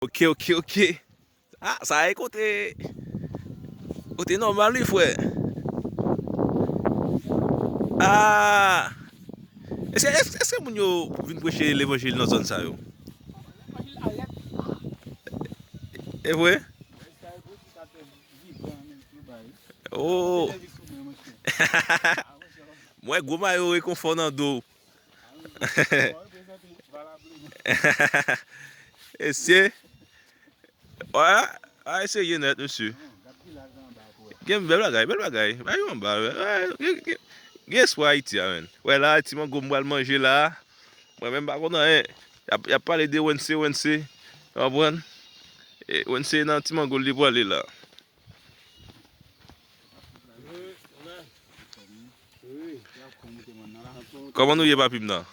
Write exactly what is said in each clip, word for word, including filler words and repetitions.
Ok, ok, ok. Ah, sa e kote, kote nòmal wi, frè. Ah. Èske, èske, èske moun yo vin preche levanjil nan zòn sa yo? E vre? Oh. Mwen gwo mayo rekonfò nan do. Esye. Wè, a eseye nèt, mesye. Gen bèl bagay, bèl bagay. Bay yo anba, wè. Gen, gen, gen espwa Ayiti a, menn. Wè la, ti mango m pral manje la. Mwen menm pa konn anyen. Y ap, y ap pale de Wense, Wense. Ou konprann? E, Wense nan ti mango li pwale la. Kòman nou ye, papi m nan?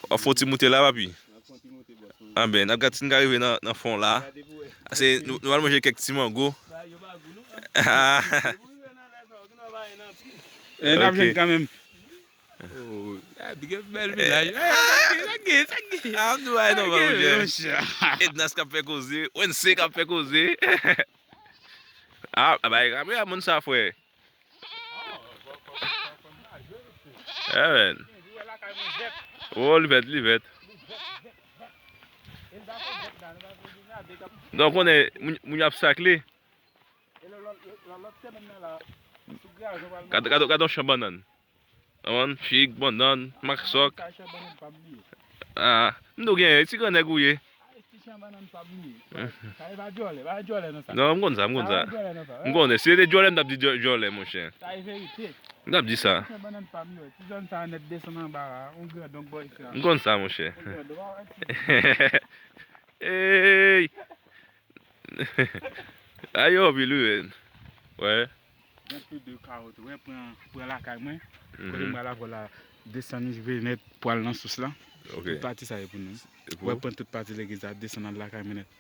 W ap fè yon ti moute la, papi? Anben, n ap gad si n ka rive nan, nan fon la. Ase nou, nou al manje kèk ti mango. E n ap jwenn kanmenm. Oh, ah, bèl vilaj. Ah, sa gen, sa gen. Ah, m di w, ay, non, monchè. Ednas k ap fè koze, Wense k ap fè koze. Ah, bay kamera moun sa, frè. Yeah, man. Oh, li vèt, li vèt. Donk, konnen, moun, moun y ap sakle. Gade, gade, gade yon chan bannann. Konprann? Fig, bannann, masòk. Ah, m di w gen, ti grannèg ou ye. Ti chan bannann pa bliye. Sa e pa djòlè, pa djòlè nan sa. Non, m konn sa, m konn sa. M konnen, si se te djòlè, m t ap di djò-, djòlè, monchè. Sa e verite. M t ap di sa. Ti chan bannann pa bliye. Ti zòn sa nèt desann anba la, on grandonk bò isi a. M konn sa, monchè. On grandonk, pa wè ti. Ey! Ayo, anpil wi, men. Wè. Gen tou de kawo tou. Wè, pran, pran lakay mwen. Kote m pral avè w la, desann rive nèt pou al nan sous la. Ok. Tout pati sa e pou nou. Wè, pran tout pati legliz la, desann al lakay mwen nèt.